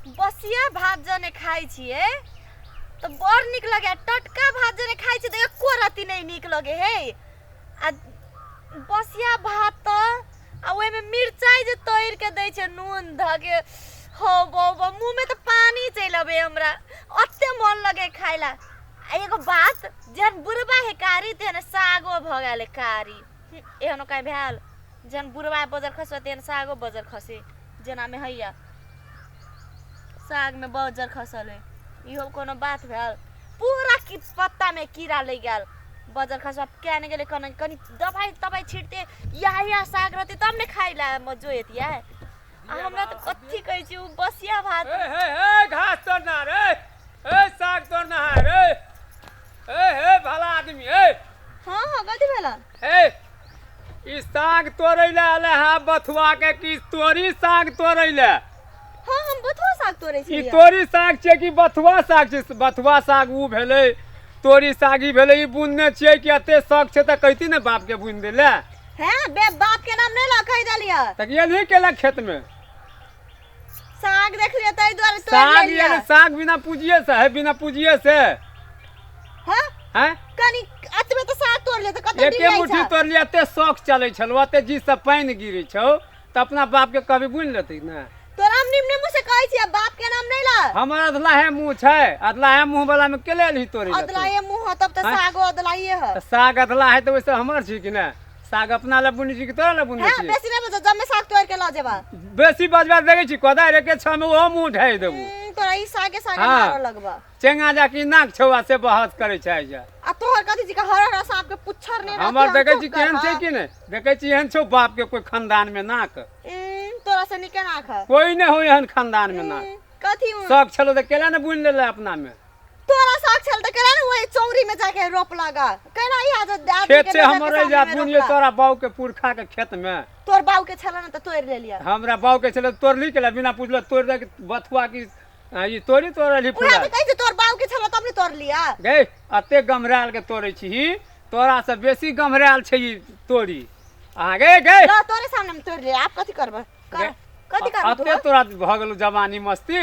बसिया भात जने खाइ छियै तऽ बड़ नीक लगे आ टटका भात जने खाइ छियै तऽ एको रत्ती नहि नीक लगे हे। आ बसिया भात तऽ आ ओहिमे मिरचाइ जे तोड़ि के दै छै नून धऽ के, हौ बौ बौ, मुँहमे तऽ पानी चलि अबै हमरा, ओते मन लगे खाइ ला। आ एगो बात, जेहन बुढ़बा है कारी तेहन सागो भऽ गेल है कारी। एहनो काल्हि भेल, जेहन बुढ़बा बजर खसबै तेहन सागो बजर खसे, जेनामे हैया सागमे बजर खसल है। इहो कोनो बात भेल? पूरा की पत्तामे कीड़ा लागि गेल, बजर खसबा किया नहि गेलै। कनि कनि दबाइ तबाइ छिटते इएह इएह साग रहतै तब ने खाइ लए मजो एतियै। आ हमरा तऽ कथी कहै छी ओ बसिया भात। हे हे हे, घास तोड़ना रे, हे साग तोड़ना है रे, हे हे भला आदमी हे। हाँ हाँ, कथी भेला? हे, ई साग तोड़ै ले आले है बथुआ के कि तोरी साग तोड़ै ले? हाँ, हम बथुआ साग तोड़ै ई छी। तोरी साग छियै कि बथुआ साग छै? बथुआ साग उ भेलै, तोरी साग ई भेलै। ई बुनने छियै कि एते शौक छै तऽ कहिती ने बाप के बुनि दै ले। हैं बे, बाप के नाम नहीं ला, कहि देलियै। तऽ गेलही केला खेत में? साग देख लियै ताहि दुआरे तोड़ि साग लेलियै। यानी साग बिना पूजिए से है, बिना पूजिए से। हाँ। हैं कनि एतबे तऽ साग तोड़ लियै तऽ कते एके दिन जाइ मुट्ठी छै। तोड़ लिया, एते शौक चलै छलौ, एते जी से पानि गिरै छौ तऽ अपना बाप के कभी बुनि लेतै ने? तोरा हम निमने मुँह से कहै छियै, बाप के नाम नहीं ला। हमर अधलाहे मुँह छै, अधलाहे मुँह वाला में केले एलही तोड़ै लए तू? अदलाये मुँह ह तब तऽ आँय? सागो अदलाये ह। तऽ साग अधला है तऽ ओहिसँ हमर छी कि ने? साग अपना लए बुनै छी कि तोरा लए बुनै हैं छी? बेसी नहीं बजो, जमे साग तोड़ के लऽ जेबा। बेसी बजबा देखै छी कोदारि एके छह में ओहो मुँह ढाहि देबू। तोरा ई सागे सागे हाँ। मारऽ लगबा। चेंगा जा की नाक छौ आ से बहस करै छै आइ जा। आ तोहर कथी छी, हर हर साँप के पुच्छर नहि रहतै, हमर हम देखै चुप छी केहन छै करब। कि नहि देखै छी एहन छौ बाप के कोई खानदान में नाक? तोरा से नीके नाक है। कोई नहि हो एहन खानदान में नाक। कथी शौक छलो तऽ केला ने बुनि लेले अपना में? तोरा शौक छल तऽ केला ने वही चौरी में जाके रोप लगा, केना ई आदत आदमी खेत के से नजर के हमर रहि सामने जा में बुनिए रोपला? तोरा बाऊ के पुरखा के खेत में। तोर बाऊ के छल ने तऽ तोड़ि लेलियै। हमरा बाऊ के छलै तोड़ली केला? बिना पुछले तोड़ि दे बथुआ की ई तोड़ी तोड़ली उएह फुला तऽ कहै छी, तोर बाऊ के छल तब ने तोड़लियै। गै, एते गम्हरायल के तोड़ै छी, तोरा से बेसी गम्हरायल छै ई तोड़ी अहाँ गे। गे ल, तोरे सामने में तोड़ि लियै, आब कथी करबै? कर गे, कथी करबै तू? एते तोरा भऽ गेलौ जवानी मस्ती।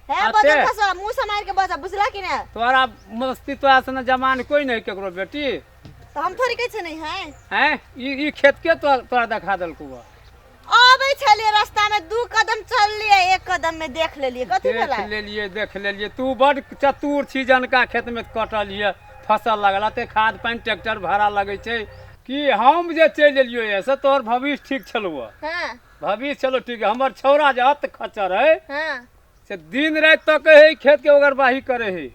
हे अते। बजल खसवा, मुंह से मारि के बजा, बुझला कि ने? तोरा मस्ती, तोरा से जवान कोई नहीं केकरो बेटी। तऽ हम थोड़ी कहै छियै नहीं है। हैं, ई ई खेत के तोरा तोरा देखा देलकौ हँ? अबै छलियै रास्ता में, 2 कदम चललियै, 1 कदम में देख लेलियै। कथी देख भेलै? लेलियै, देख लेलियै। तू बड चतुर छी, जनका खेत में कटल ये फसल लगल, एते खाद पानि ट्रैक्टर भाड़ा लगै छै कि हम जे चलि एलियो ये से तोहर भविष्य ठीक छलौ। हाँ। भविष्य छलौ ठीक। हमर छौड़ा जे अत खच्चर है हाँ। से दिन राति तकै है खेत के ओगरबाही करे है,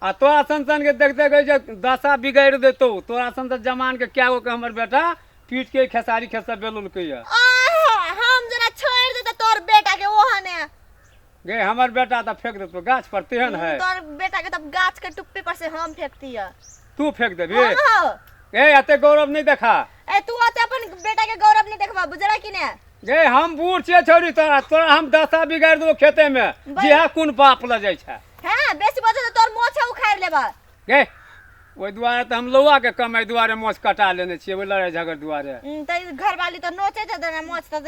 आ तोरा सन सन के देख देख जे दशा बिगाड़ि देतौ। तोरा सन तऽ जमान के क्या गो के हमर बेटा पीट के खेसारी खेत से बेलुलकै ये। आह, हम जरा छोड़ि देते तोर बेटा के ओहने। गे, हमर बेटा तऽ फेंक देतौ गाछ पर तेहन है। तोर बेटा के तब गाछ के टुप्पी पर से हम फेंकती है। तू फेंक देबी? हाँ। गे, एते गौरव नहीं देखा। ए, तू ओते अपन बेटा के गौरव नहीं देखबा, बुझला कि ने? गे, हम बूढ़ छियै छौड़ी, तोरा तोरा हम दशा बिगाड़ि देबो खेते में। जेहा कोन बाप लऽ जाइ छै। हाँ, बेसी बजे तऽ तोर मोछ उखाड़ि लेबा। गे, ओहि दुआरे तऽ हम लौआ के कमाइ दुआरे मोछ कटा लेने छियै, ओहि लड़ाइ झगड़ दुआरे। तऽ घरवाली तऽ नोचैत हेतै ने मोछ तऽ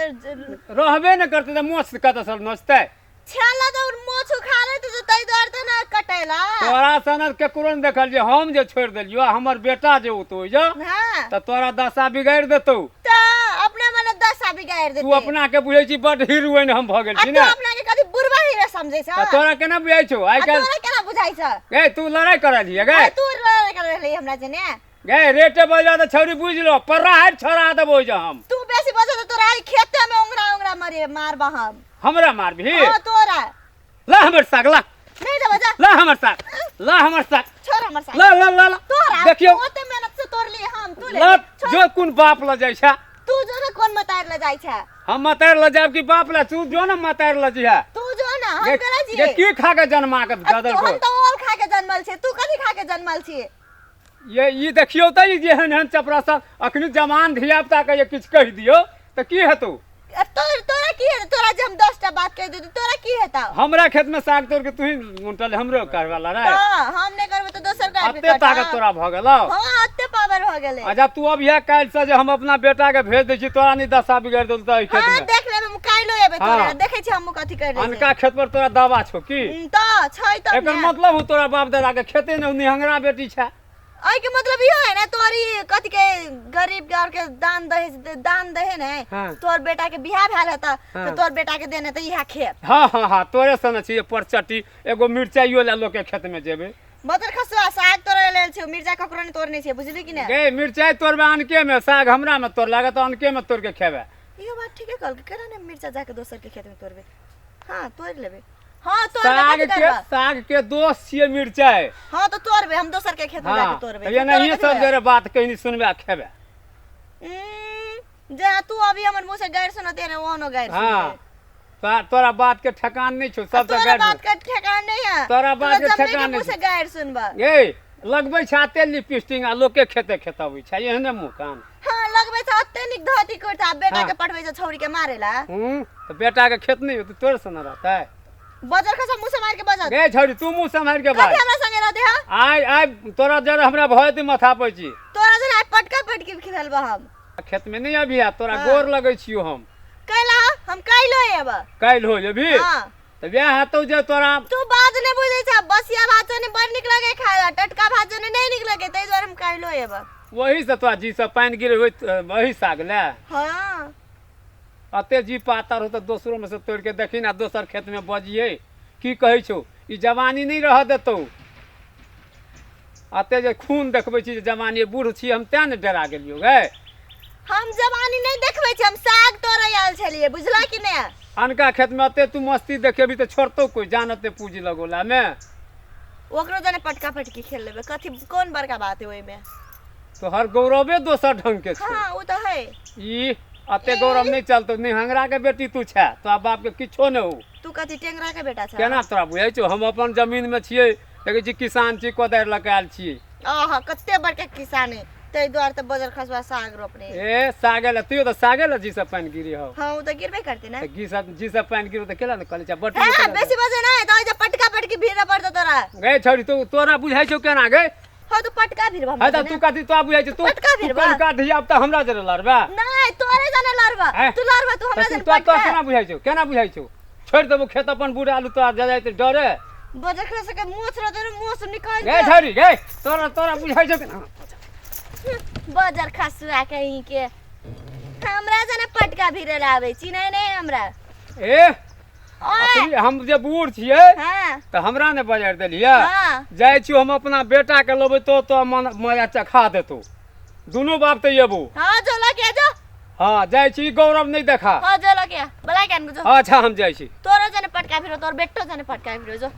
रहबे ने करतै तऽ मोछ कतऽ से नोचतै? छेला तऽ मोछ उखाड़ैत तऽ ताहि दुआरे तऽ ने कटेला। तोरा सन केकरो ने देखलियै। हम जे छोड़ि देलियौ आ हमर बेटा जे ओतौ जो हाँ। तऽ तोरा दशा बिगाड़ि देतौ। तऽ अपने मने दशा बिगाड़ि तू देतै। अपना के बुझै छी बड हीरोइन हम भऽ गेल आ छी तू ने। अपना के कथी बुढ़वा हीरो समझै छ? तऽ तोरा केना बुझाइ छौ आइ आ काल्हि? तोरा केना बुझाइ छ? गे, तू लड़ाइ करलियै गे? आ तू लड़ाइ कर रहली हमरा जने? गे, रेटे बजा तऽ छौरी बुझि लो पर्रा हारि छोड़ा देबो जे हम। तू बेसी बजै तऽ तोरा आई खेते में उंगरा उंगरा मरे मारबा हम। हमरा मारबही? हाँ, तोरा। ला हमर साग ला। नहीं देबो जा। ला हमर साग, ला हमर साग। छोड़ हमर साग। ला ला ला ला। तोरा देखियौ। ओते मेहनत से तोड़ लिए हम, तू ले ला। छोड़। जो कोन बाप ल जाइ छै। तू जो ना कोन मतार ले जाइ छै? हम मतार ल जाब कि बाप ल? तू जो ना मतार ल जिहा। तू जो ना, हम गे केना गे जिए? की खा के जन्मा के आ ददल तू को? हम तऽ ओल खा के जन्मल छी, तू कथी खा के जन्मल छी? ये ई देखियौ तऽ ई जे एहन एहन चपरासा अखनी जवान धिया पुता के जे किछु कहि दियौ तऽ की हेतौ? आ तोरा की हेतौ? तोरा जे हम 10टा बात कहि देतौ तोरा की हेतौ? हमरा खेत में साग तोड़ के तू ही उनटल हमरो करवा लड़ाई। तऽ हम नहि करबै तऽ दोसर के आबि अते ताकत तोरा भऽ गेलौ? हँ, अते पावर भऽ गेलै। अच्छा तू अब इएह काल्हि से जे हम अपना बेटा के भेज दै छी, तोरा नहीं दशा बिगाड़ि देलौ तऽ एहि खेत हाँ में। देख लेबै, हम काल्हिो एबै तोरा। हाँ। देखै छी हम कथी करि दै अनका खेत पर तोरा दावा छौ की? तऽ छै तब एकर ने। मतलब हो तोरा बाप दादा के खेते ने निहंगरा बेटी छै। एहिके मतलब इहो है ने, तोरी कथी के गरीब के और के दान दहेज दान दहे ने। हाँ। तोर बेटा के बियाह भेल हेतऽ हाँ। तऽ तोर बेटा के देने तऽ इएह खेत। हाँ हाँ हाँ, तोरे सन छी परचटी एगो मिरचाइयो लए लोक के खेत में जेबे। बदर खसुआ, साग तोड़े लेल छै, मिर्चा ककरो नहि तोड़ने छै, बुझली कि ने? गे मिरचाइ तोड़बे अनके में, साग हमरा में तोड़ लागत अनके में तोड़ के खेबे। इहो बात ठीके कहलकै, केना ने मिर्चा जाके दोसर के खेत में तोड़बे? हाँ तोड़ लेबे, हाँ तोड़बे। साग कथी के करबा? साग के दोष छियै मिरचाइ। हाँ तो तोड़बे, हम दोसर के खेत में हाँ जाके तोड़बे। तऽ एनाहिए सब जरे बात कहनी सुनबे आ खेबे। जे तू अभी हमर मुंह से गारि सुनते ने ओहनो गारि हाँ सुनबे। तोरा बात के ठेकान नहीं छौ सब तोरा गारि बात के ठेकान नहीं है। तोरा बात के तोरा जमने ठेकान मुंह नहीं से गारि सुनबा। गे लगबै छै आते लिपस्टिक आ लोके खेते खेतबै छै एहने मुँह कान। हाँ लगबै छै अते नीक धोती कुर्ता, बेटा हाँ। के पठबै छै छौरी के मारेला। हूँ तऽ बेटा के खेत नहीं होतै तोरे से न रहतै। बजर खसा मुंह से मार के बजर। गे छौरी तू मुँह सम्हारि के कथी बाज। हमरा संगे रहते हा? आइ आइ तोरा जरे हमरा भय दे माथा पर छी। तोरा जरे आइ पटका पटकी खेलबा हम। खेत में नहीं अभी आ तोरा हाँ। गोर लगै छियो हम। कैला हम काल्हि एब। काल्हि हो जेबही? हाँ। तऽ वएह हेतौ जे तोरा तू बात नहीं बुझै छ, बसिया भात जने बड़ नीक लगे खाय ला, टटका भात जने नहीं नीक लगे, ताहि दुआरे हम काल्हि एब। वही से तोरा जी से पानि गिरे वही साग ले। हाँ। अते जी पातर हो तऽ दोसरो में से तोड़ के देखी ना दोसर खेत में बजिए की कहै छौ, ई जवानी नहीं रह देतौ। अते जे खून देखबै छी जे जवानी बूढ़ छी हम तें ने डरा गेलियौ गै। हम जवानी नहीं देखबै छी, हम साग तोड़ै आयल छलियै, बुझला कि ने? अनका खेत में अते तू मस्ती देखेबी तऽ छोड़तौ कोई जान अते पूंजी लगौला में? ओकरो जने पटका पटकी खेल लेबै, कथी कोन बड़का बात है ओहिमे। तोहर गौरवे दोसर ढंग के छौ। हाँ ओ तऽ है। ई अते गौरव नहीं चलतौ, निहंगरा के बेटी तू छै, तोरा बाप के किछो नहि हो। तू कथी टेंगरा के बेटा छ? केना तोरा बुझै छौ, हम अपन जमीन में छियै, देखै छी किसान छी, कोदारि लऽ के आयल छियै। आहा कते बड़का किसान है, ताहि दुआरे तऽ बजर खसुआ साग रोपने। ए सागे लए तैयो तऽ सागे लए जी सब पानि गिरी हौ। हाँ ओ तऽ गिरबे करते ने। तऽ जी सब पानि गिरो तऽ केला ने कहै छै बट। हाँ बेसी बजे नहीं तऽ जे पटका पटकी भीड़ पड़तौ तोरा। गे छौरी तू तोरा बुझाइ छौ केना गे? हाँ तू पटका भीड़बा है तऽ तू कथी तोरा बुझाइ छौ तू पटका तू भीड़बा। कलका धिया पुता हमरा जरे लड़बे? नहीं तोरे जाने लड़बा, हैं? तू लड़बा तू हमरा तऽ तू जाने तोरा पटका। केना बुझाइ छौ, केना बुझाइ छौ? छोड़ि देबौ खेत अपन बूढ़ आलू तोरा जजाइत डरे। बजर खसा के मुँह से रहतौ मुँह से निकाल गे छौरी गे तोरा तोरा बुझाइ छौ केना? बजर खसुआ कहीं के हमरा जाने पटका भीड़े लाबै चिन्है नहीं हमरा। ए ओए अखनी हम जे बूढ़ छियै हाँ तऽ हमरा ने बजारि देलियै। हाँ। जाइ छियौ हम अपना बेटा के लेबै तो तो मन मजा चखा देतौ, दुनू बाप तऽ एबौ। हाँ जो लगे जो। हाँ जाइ छी, गौरव नहीं देखा। हाँ जो लगे बोला के जो। अच्छा हम जाइ छी। तोरो जाने पटका फिरो, तोर बेटो जाने पटका फिरो जो।